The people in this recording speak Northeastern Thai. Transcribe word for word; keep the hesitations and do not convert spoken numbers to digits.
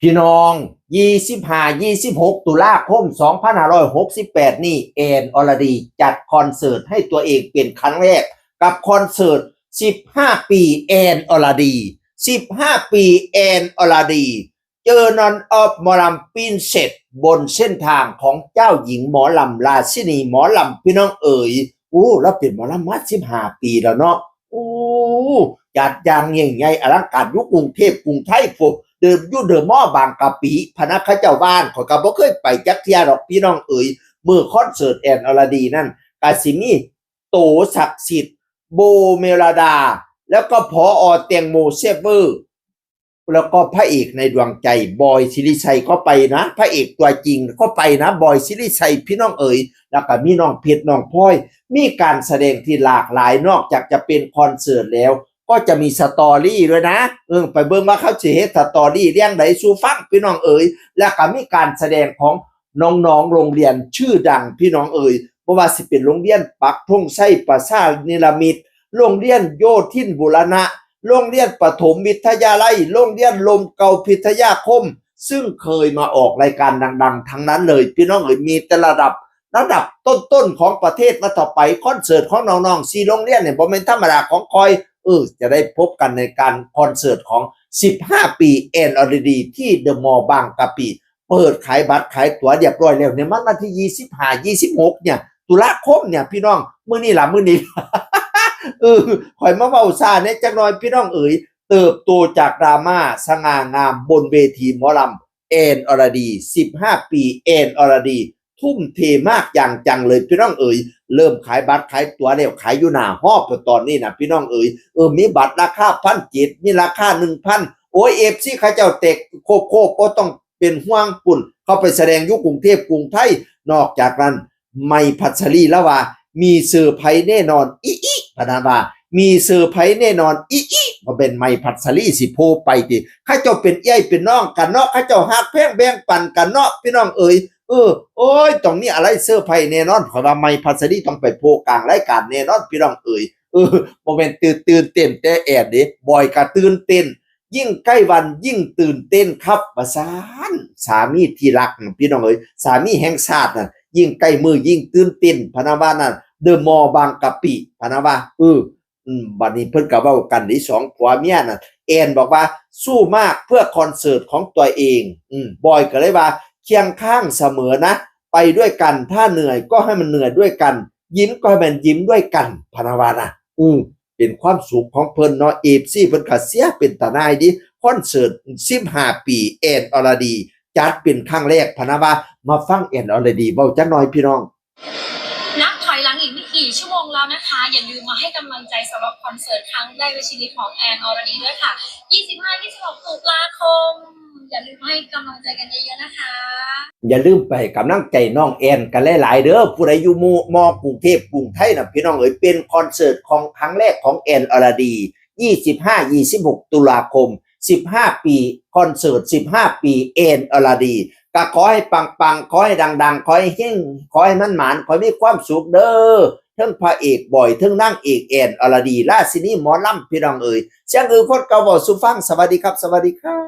พี่น้อง ยี่สิบห้า ยี่สิบหก ตุลาคม สองพันห้าร้อยหกสิบแปด นี่ แอน อรดี จัดคอนเสิร์ตให้ตัวเองเป็นครั้งแรก กับคอนเสิร์ต สิบห้า ปี แอน อรดี สิบห้า ปี แอน อรดี Journey of หมอลำ Princess บนเส้นทางของเจ้าหญิงหมอลำ ราชินีหมอลำ พี่น้องเอ๋ย โอ้ เราเป็นหมอลำมา สิบห้า ปีแล้วเนาะ โอ้ จัดอย่างยิ่งใหญ่อลังการอยู่กรุงเทพฯ กรุงไทย พวกเดิมอยู่เดอะมอลล์บางกะปิ พะนะ เขาเจ้าว่า ข้อยก็บ่เคยไปจักเทื่อดอกพี่น้องเอ๋ย มื้อคอนเสิร์ต แอน อรดี นั่น ก็สิมี โต ศักดิ์สิทธิ์ โบ เมลดา แล้วก็ ผอ แตงโม เซเวอร์ แล้วก็พระเอกในดวงใจ บอย ศิริชัย ก็ไปนะ พระเอกตัวจริงก็ไปนะ บอย ศิริชัย พี่น้องเอ๋ย แล้วก็มีน้องเพชร น้องพลอย มีการแสดงที่หลากหลาย นอกจากจะเป็นคอนเสิร์ตแล้ว ก็จะมีสตอรี่ด้วยนะ เออ ไปเบิ่งว่าเขาสิเฮ็ดสตอรี่เรื่องใดสู่ฟัง พี่น้องเอ๋ย แล้วก็มีการแสดงของน้องๆ โรงเรียนชื่อดัง พี่น้องเอ๋ย บ่ว่าสิเป็นโรงเรียนปักธงชัย ประชานิรมิต โรงเรียนโยธินบูรณะ โรงเรียนประถมวิทยาลัย โรงเรียนลมเก่าพิทยาคม ซึ่งเคยมาออกรายการดังๆ ทั้งนั้นเลย พี่น้องเอ๋ย มีแต่ระดับ ระดับต้นๆ ของประเทศมาต่อไป คอนเสิร์ตของน้องๆ สี่โรงเรียนเนี่ย บ่แม่นธรรมดาของข้อย เออ จะได้พบกันในการคอนเสิร์ตของ สิบห้า ปี แอน อรดี ที่เดอะมอลล์บางกะปิ เปิดขายบัตรขายตั๋วเรียบร้อยแล้วเนี่ย มันวันที่ ยี่สิบห้า ยี่สิบหก เนี่ย ตุลาคมเนี่ย พี่น้อง มื้อนี้ล่ะ มื้อนี้ เออ ข้อยมาเว้าซ่าแหน่จักหน่อย พี่น้องเอ๋ย เติบโตจากดราม่า สง่างามบนเวทีหมอลำ แอน อรดี สิบห้า ปี แอน อรดี ทุ่มเทมากอย่างจังเลย พี่น้องเอ๋ย เริ่มขายบัตรขายตั๋วแล้ว ขายอยู่หน้าฮอลล์ตอนนี้นะ พี่น้องเอ๋ย เออ มีบัตรราคา พันเจ็ด มีราคา หนึ่งพัน โอ้ย เอฟซี เขาเจ้าแตกโคบโคบ บ่ต้องเป็นห่วง ปุ้น เขาไปแสดงอยู่กรุงเทพฯ กรุงไทย นอกจากนั้น ใหม่ พัชรี แล้วว่า มีเซอร์ไพรส์แน่นอน อิอิ พะนะว่า มีเซอร์ไพรส์แน่นอน อิอิ บ่แม่นใหม่ พัชรี สิโผล่ไปติ เขาเจ้าเป็นเอื้อยเป็นน้องกันเนาะ เขาเจ้าฮักแพงแบ่งปันกันเนาะ พี่น้องเอ๋ย เออ โอ้ย ต้องมีอะไรเซอร์ไพรส์แน่นอน ข้อยว่าใหม่ พัชรี ต้องไปโผล่กลางรายการแน่นอน พี่น้องเอ๋ย เออ บ่แม่นตื่น ตื่นเต้นแต่แอนเด้ บอยก็ตื่นเต้น ยิ่งใกล้วันยิ่งตื่นเต้นครับ ว่าซั่น สามีที่รักน่ะ พี่น้องเอ๋ย สามีแห่งชาติน่ะ ยิ่งใกล้มื้อยิ่งตื่นเต้น พะนะว่านั่น เดอะมอลล์บางกะปิ พะนะว่า เออ อืม บัดนี้เพิ่นก็เว้ากันเด้ สองผัวเมียน่ะ แอนบอกว่า สู้มากเพื่อคอนเสิร์ตของตัวเอง อืม บอยก็เลยว่า เคียงข้างเสมอนะ ไปด้วยกัน ถ้าเหนื่อยก็ให้มันเหนื่อยด้วยกัน ยิ้มก็ให้มันยิ้มด้วยกัน พะนะว่านะ อืม เป็นความสุขของเพิ่นเนาะ เอฟซี เพิ่นก็เชียร์เป็นตาหน่ายเด้ คอนเสิร์ต สิบห้า ปี แอน อรดี จัดเป็นครั้งแรก พะนะว่า มาฟัง แอน อรดี เว้าจักหน่อยพี่น้อง นับถอยหลังอีกไม่กี่ชั่วโมงแล้วนะคะ อย่าลืมมาให้กำลังใจสำหรับคอนเสิร์ตครั้งแรกในชีวิตของแอน อรดี ด้วยค่ะ ยี่สิบห้า ยี่สิบหก ตุลาคม อย่าลืมให้กำลังใจกันเยอะๆนะคะ อย่าลืมไปให้กำลังใจน้องแอนกันหลายๆเด้อ ผู้ใดอยู่มอ มอ กรุงเทพฯ กรุงไทยน่ะ พี่น้องเอ๋ย เป็นคอนเสิร์ตของครั้งแรกของแอน อรดี ยี่สิบห้า ยี่สิบหก ตุลาคม สิบห้า ปี คอนเสิร์ต สิบห้า ปี แอน อรดี ก็ขอให้ปังๆ ขอให้ดังๆ ขอให้เฮง ขอให้มันหมาน ขอให้มีความสุขเด้อ ทั้งพระเอกบอย ทั้งนางเอกแอน อรดี ราชินีหมอลำ พี่น้องเอ๋ย เสียงอือคนเก่าเว้าสู่ฟัง สวัสดีครับ สวัสดีครับ